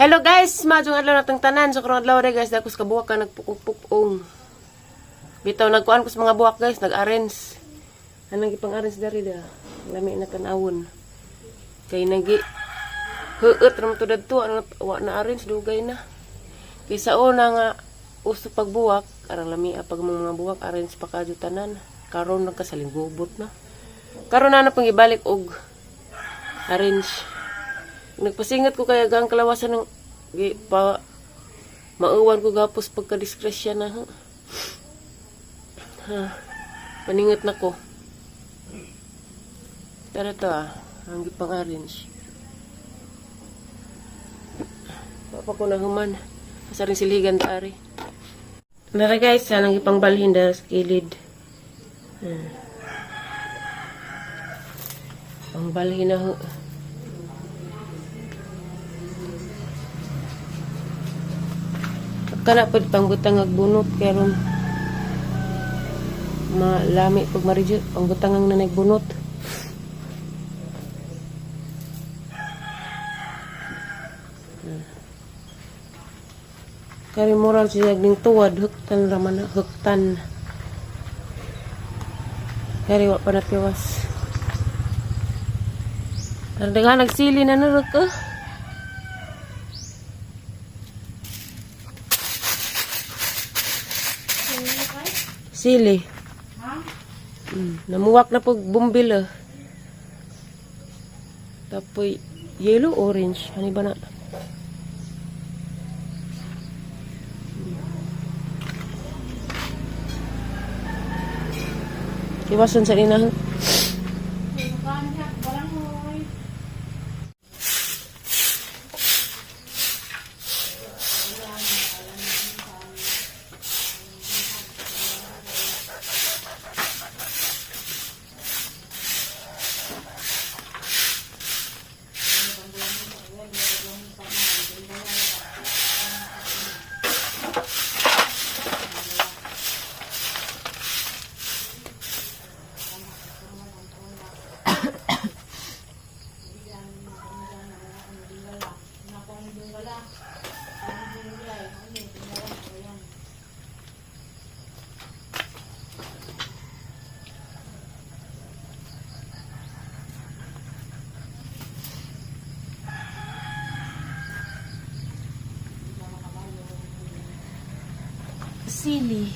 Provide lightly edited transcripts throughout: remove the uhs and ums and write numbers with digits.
Hello guys, maayong adlaw natong tanan. So karong adlaw re guys, dako sa kabuwak ka nagpukong-pukong. Bitaw nagkuan ko sa mga buwak guys, nag-arrange. Anong gipang-arrange dari da? Lami na tan-awon. Kay nagi huot ra man to dadto, ano wa na arrange dugay na. Kay sa una nga uso pagbuwak, arang lami pag mga buwak arrange pa kadyo tanan. Karon nagkasaling gubot na. Karon na na pang ibalik og arrange. Nagpasingat ko kaya gang kalawasan ng gi, pa mauwan ko gapos pagka-disgrasya na ha. Ha. Paningat na ko. Tara to ah. Ang gipang arrange. Pa ko na human. Asa rin silhigan ta ari. Nara guys, ang gipang balhin dara sa kilid. Ang balhin na ho. Kana pud pangbutang ag bunot kay ron malami pag maridyo pangbutang ang nanay bunot. Kari moral siya ning tuwad huktan raman na huktan. Kari wa pa natiwas. Ang nagsili na nurok ko. Sili. Namuwak na pag bumbil ah. Tapoy yellow orange. Ano ba na? Iwasan sa inahan. Sili.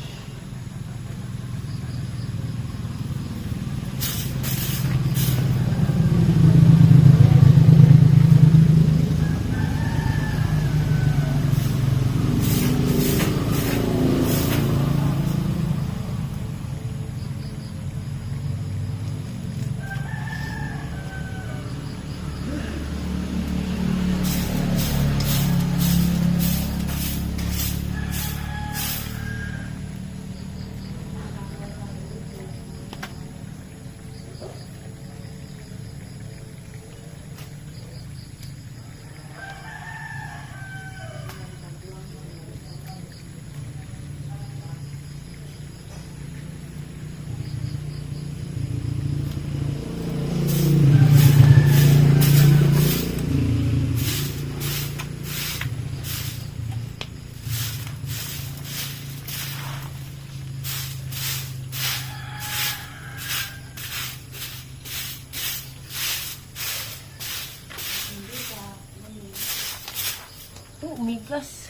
Oh, umigas.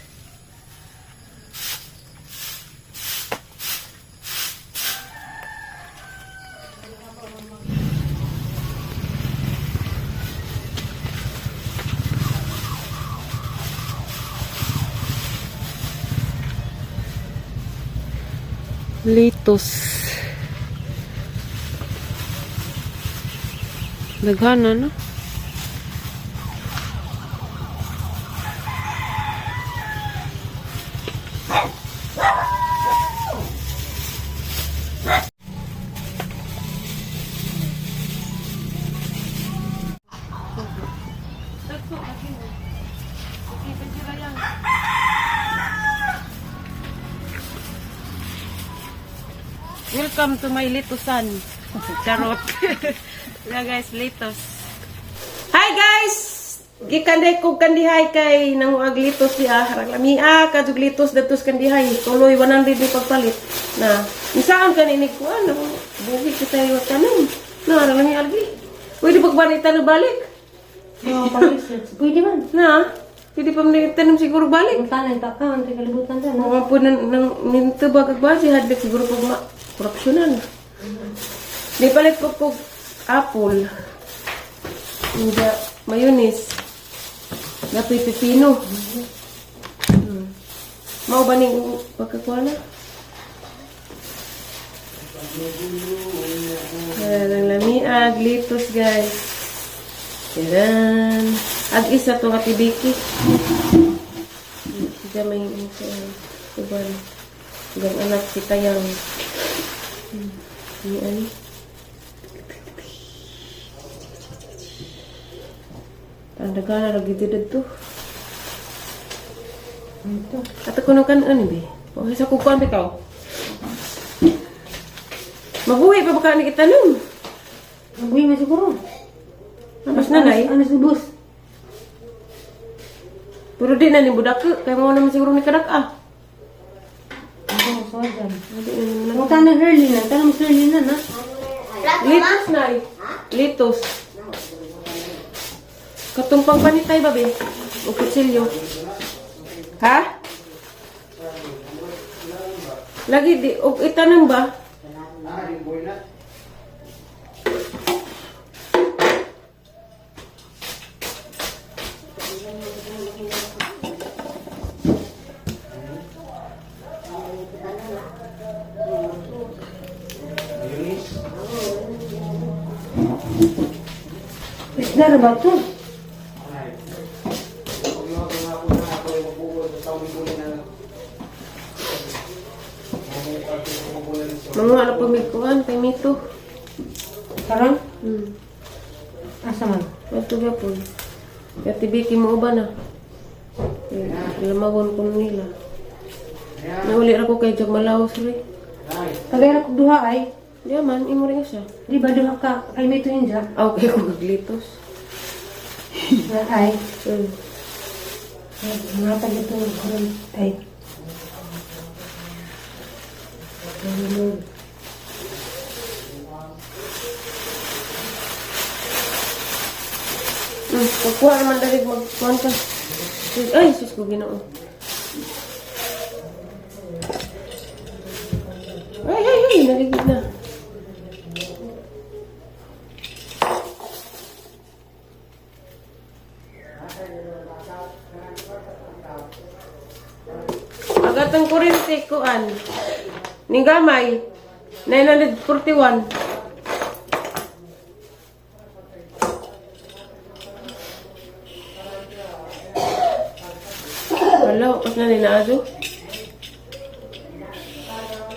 Litos. Daghana, no? Welcome to my litusan. Charot. Yeah guys, litos. Hi guys! Gikan day kog kandihay kay nanguag litos siya. Harang lamia ka jug litos datos kandihay. Tuloy 100 ni pagpalit. Na insaan ka ni kuan ano, buhi kita tayo tanom. Na harang lamia lagi. Pwede pag balik tanong balik. Oo, pag-research. Pwede man. Na, pwede pa man tanom siguro balik. Ang tanan, ta ka, ang kalibutan ta, no? Mga po nang nang nintubag ag base hadlok siguro pag ma korupsyonan. Di palit ko kog apple. Hindi mayonnaise. Dapoy pipino. Mao ba ning pagkakuha na? Ayan, ang lamiag, litos, guys. Tadaan. Ag isa to nga tibiki. Siya may uban. Ugang anak si Tayang. Ini ani. Ang dagana lagi dito. Ito. At kuno kan ano be? O sa kukuan bitaw. Mabuhi pa ba ka ni itanom? Mabuhi man siguro. Mas nanay. Ano subos? Pero di na ni budak kay mo naman siguro ni kadak ah. Ako, so dyan. Di na ni budak. Ang tanan early na. Tanong mas early na, na. Litos na eh. Litos. Katong pangpanitay ba be? O kutsilyo. Ha? Lagi di og itanom ba? Isda na ba ito? Mga ano pa may kuan kay mito. Parang? Hmm. Asa man? Ato gyapon. Kaya tibiki mo uban na. Eh, Lamawon ko nila. Nauli ra ko kay Jag Malaos ri. Tagay na kog duha ay. Di man imo rin siya. Di ba duha ka? Ay, may ito yun dyan. Ah, okay ko gaglitos. Ay. Hmm. Mga tag ito. Ay. Ay, Pagkuha naman dali magkuhan ka. Ay, sus ko Ginoo. Ay, ay, ay, naligid na. Agatang kurente, kuan. Ning gamay, 941. Wala, pas na nila aso.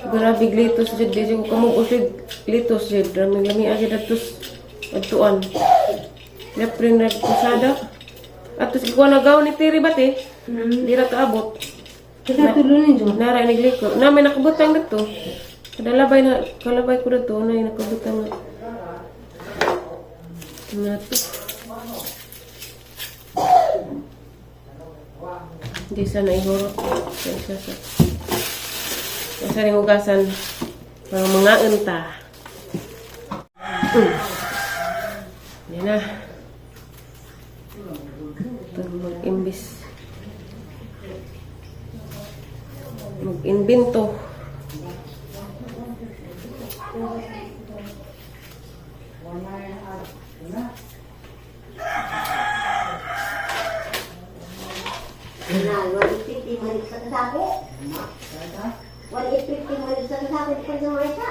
Grabe glitos jud di ko kamo usig glitos jud raming lami jud atos adtuan. Lepre na kusada. Atos gikuha na gaw ni Tiri bate. Di ra kaabot. Kaya tulo ninyo. Nara ni gliko. Na may nakabutang dito. Kadalabay na kalabay ko dito na nakabutang na. Nga to. Hindi sana ihurot. Kaya siya sa. Kasi rin hugasan mga mga unta. Yan na. Ito mag-imbis. Mag-imbento. Na, 150 man sa kasako. 150 man sa kasako pa sa mga isa.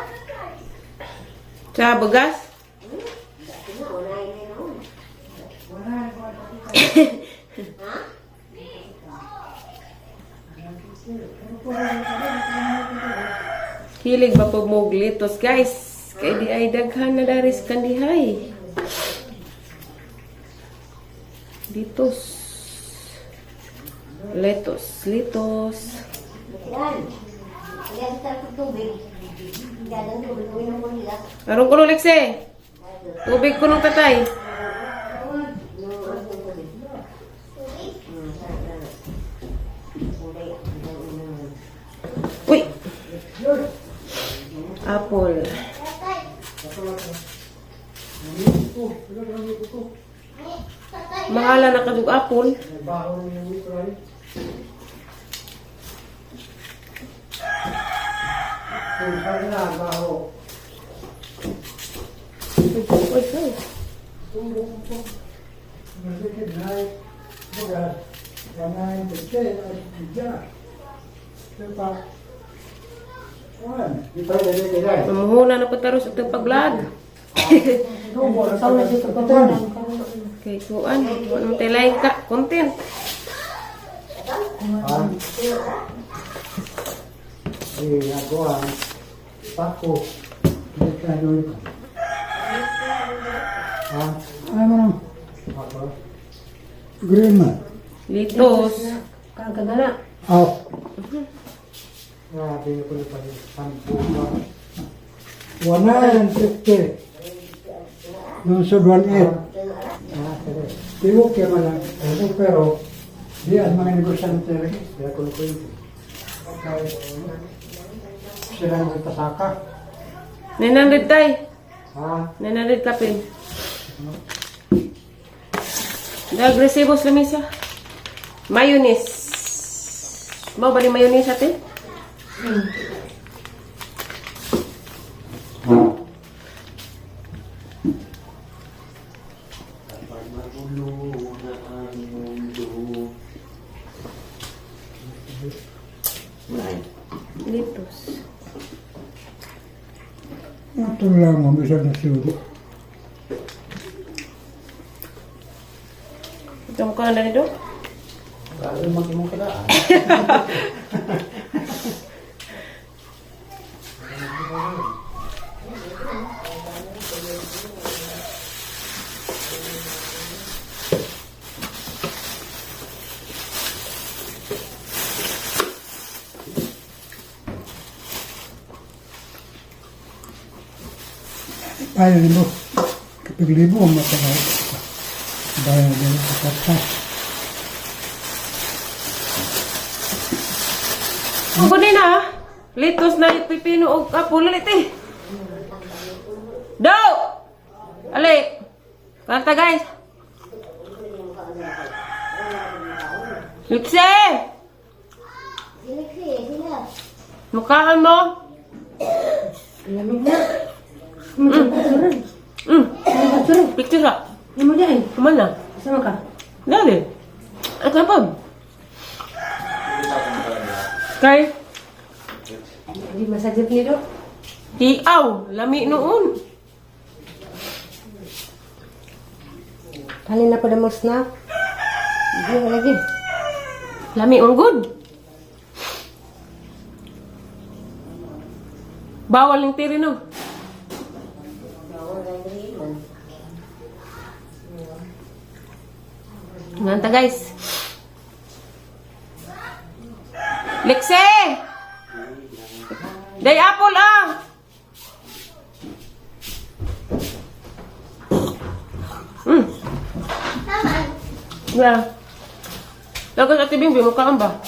Sa bagas? Dati na, unahin na yun. Hilig ba pag moglitos, guys? Kay di ay daghan na daris kandihay. Litos. Letos, litos. Yan. Yan sa tubig. Yan ang tubig. Uminom ko nila. Aron ko Lexe. Tubig ko nung tatay. Apple. Mahala na kadug apple. Uy, uy. Mamuhuna na po taros itong pag-vlog. Kay kuan, wala mo tayo laing ka content. Green man. Litos. Kaan ka na. Out. 150. Lungsod 1-8. Tiwok kaya man ang ano, pero di ang mga negosyante lagi. Sila ko ko yun. Sila ang pasaka. 900 tay. Ha? 900 kapin. Nagresibos lamisa. Mayonnaise. Mau ba ni mayonnaise ate? Litos. Ito lang ang isang nasuro. Ito mo ka na nito? Bayan mo. Kapag libo ang matagal. Bayan din ang kapat. Ang kunin na ah. Litos na pipino og apple ulit eh. Do! Ali! Kanta guys! Lipse! Siliksi, sila. Mukhaan mo! Lamig na. Mo Picture sa. Mo dyan. Kuman na. Sama ka. Dali. Ay, kapag. Kay, Di masajip ni do. tiaw. Lami noon. Panin na pa mo snack. Hindi na lagi. Lami on good. Bawal yung tiri no. Nganta guys. Lekse! Day apple ah! Yeah. Dagan ate Bimbi, mukhaan ba?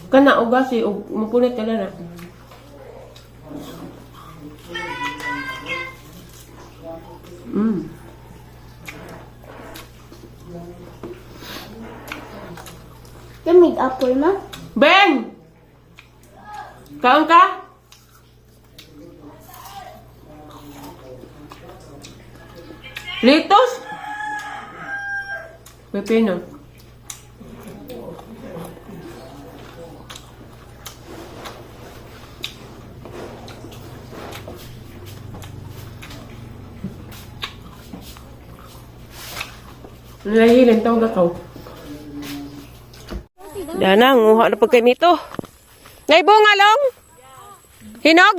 Kana og gasi og mapunit ka na. Lamig apple ma? Beng! Kaon ka? Litos? Pepino. Nahihilin tawag ako. Dana, nguha na pagkay nito. Nay bunga long. Hinog.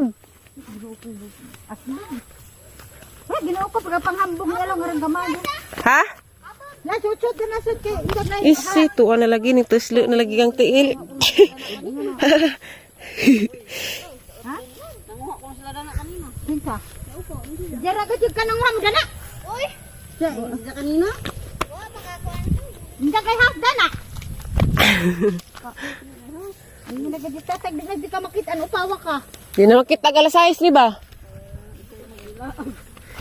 Ginoo ko pag panghambog niya lang arang gamay. Ha? Nasutsot ka nasut kay hindi na. Isi, tuwa na lagi ni tuslo na lagi kang tiil. Kinsa? Jara ka jud kanang ram dana. Uy. Sa kanina? Hindi kay half dana. Hindi na gadi tatag, di na di ka makita ano pawa ka. Di na makita alas 6 ni ba?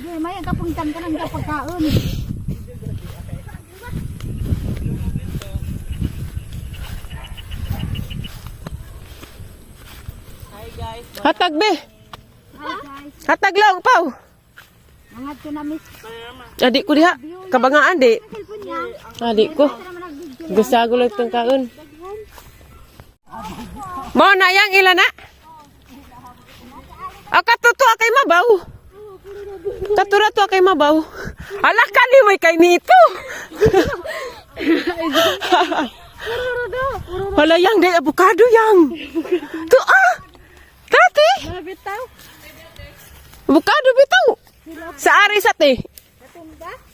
Di may ang kapuntan ka nang pagkaon. Hatag be. Hatag lang paw. Mga to na miss. Adi ko diha. Kabangaan di. Cellphone niya. Adi ko. Gasago lang itong kaon. Mo na yang ila na. Ah, katuto kay mabaw. Katura to kay mabaw. Ala kali may kay nito. Wala yang di avocado yang. To ah. Tati. Avocado bitaw. Sa ari sa te.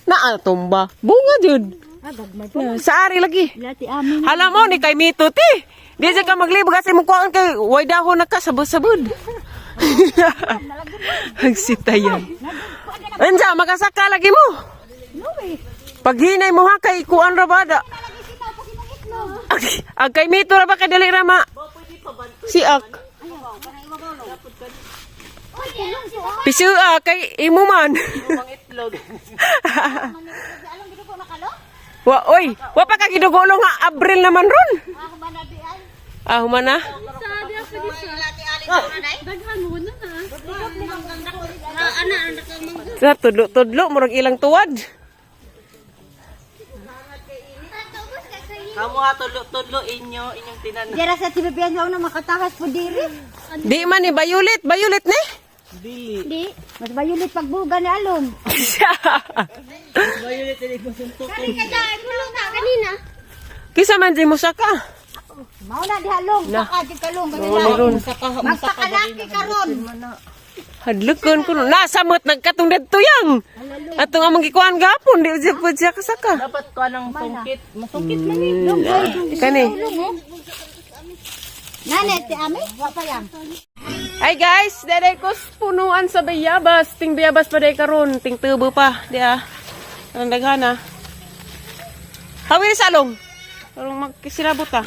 Naa tumba. Bunga jud. Na, sa ari lagi. Lati amin. Hala mo ni kay Mito ti. Di siya ka maglibog kasi mong kuhaan kay way dahon na ka sabod-sabod. Hagsitayan. Ansa makasaka lagi mo. Paghinay mo ha kay kuan ra ba da. Ag, ag kay Mito ra ba kay dali ra ma. Si ak. Pisu ah, kay imo man. Wa oy, wa pa ka gidugo nga Abril naman ron. Ah, humana. Sa tudlo-tudlo murag ilang tuwad. Kamu ha, tulo-tulo inyo, inyong tinan. Dira sa tibibiyan sa una makatakas po diri. Di man ni Violet, Violet ni. Dili. Di. Mas bayulit pagbuga ni alon. Violet, hindi mo suntok. Kanina. Kisa man di mo saka. Mao na diha long, Na. saka di kalong Mao ni ron. Magpakalaki karon. Hadlokon ko no. Nasamot nagkatong dadto yang. Atong among gikuan gapon di siya pud siya kasaka. Dapat ko anong sungkit. Masungkit man eh. Kani. Nane ti ami, wa pa yang. Hi guys, dere ko punuan sa bayabas. Ting bayabas pa day karon, ting tubo pa, di ah. Ang daghan ah. Hawil sa along. Karong magkisilabot ah.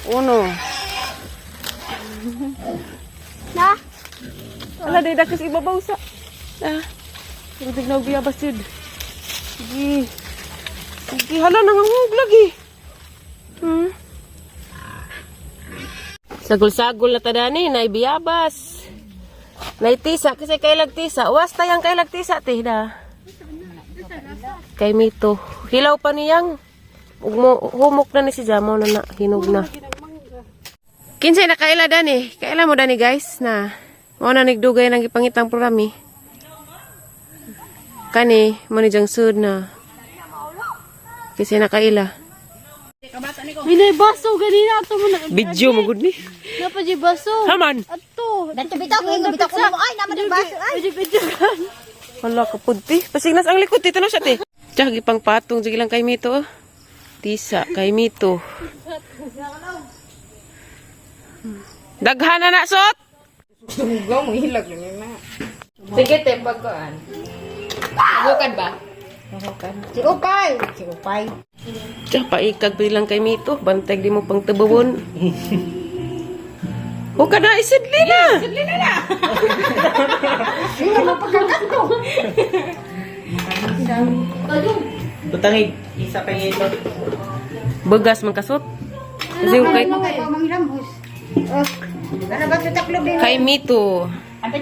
Uno. Na. Wala day dakis ibabaw sa. Ah. Pero na bayabas yun. Sige. Sige, hala nangangug lagi. Sagol-sagol na tadani, nay biyabas. Nay tisa, kasi kailag tisa. Was tayang kailag tisa, te, da. Kay Mito. Hilaw pa niyang. Ugmo, humok na ni si Jamo na na, hinog na. Kinsay na kaila dani? Kaila mo dani guys na. Mao na nigdugay nang gipangitang programi. Kani mo ni jang sud na. Kinsay na kaila. Minay baso ganina ato mo na. Video mo gud ni. Napa di baso. Haman. Ato. Danto bitaw ko ingon bitaw ko mo ay naman ang baso ay. Medyo medyo kan. Hala kapud ti. Pasignas ang likod dito na siya ti. Tiya gipang patong sige lang kay Mito. Oh. Tisa kay Mito. Daghan na na sot. Sige, te, pagkuan. Nagukan ba? Si Upay, si Upay. Tiya paikag bilang kay Mito, bantay di mo pang tubon. Huwag ka na, isidli na! Sidli na na! Sige mo pagkakanto. Butangig, isa kay ito. Bagas man kasot. Kasi kay, Ano kay Mangrambus. Oh. Ano ba sa taklo kay Mito. Ano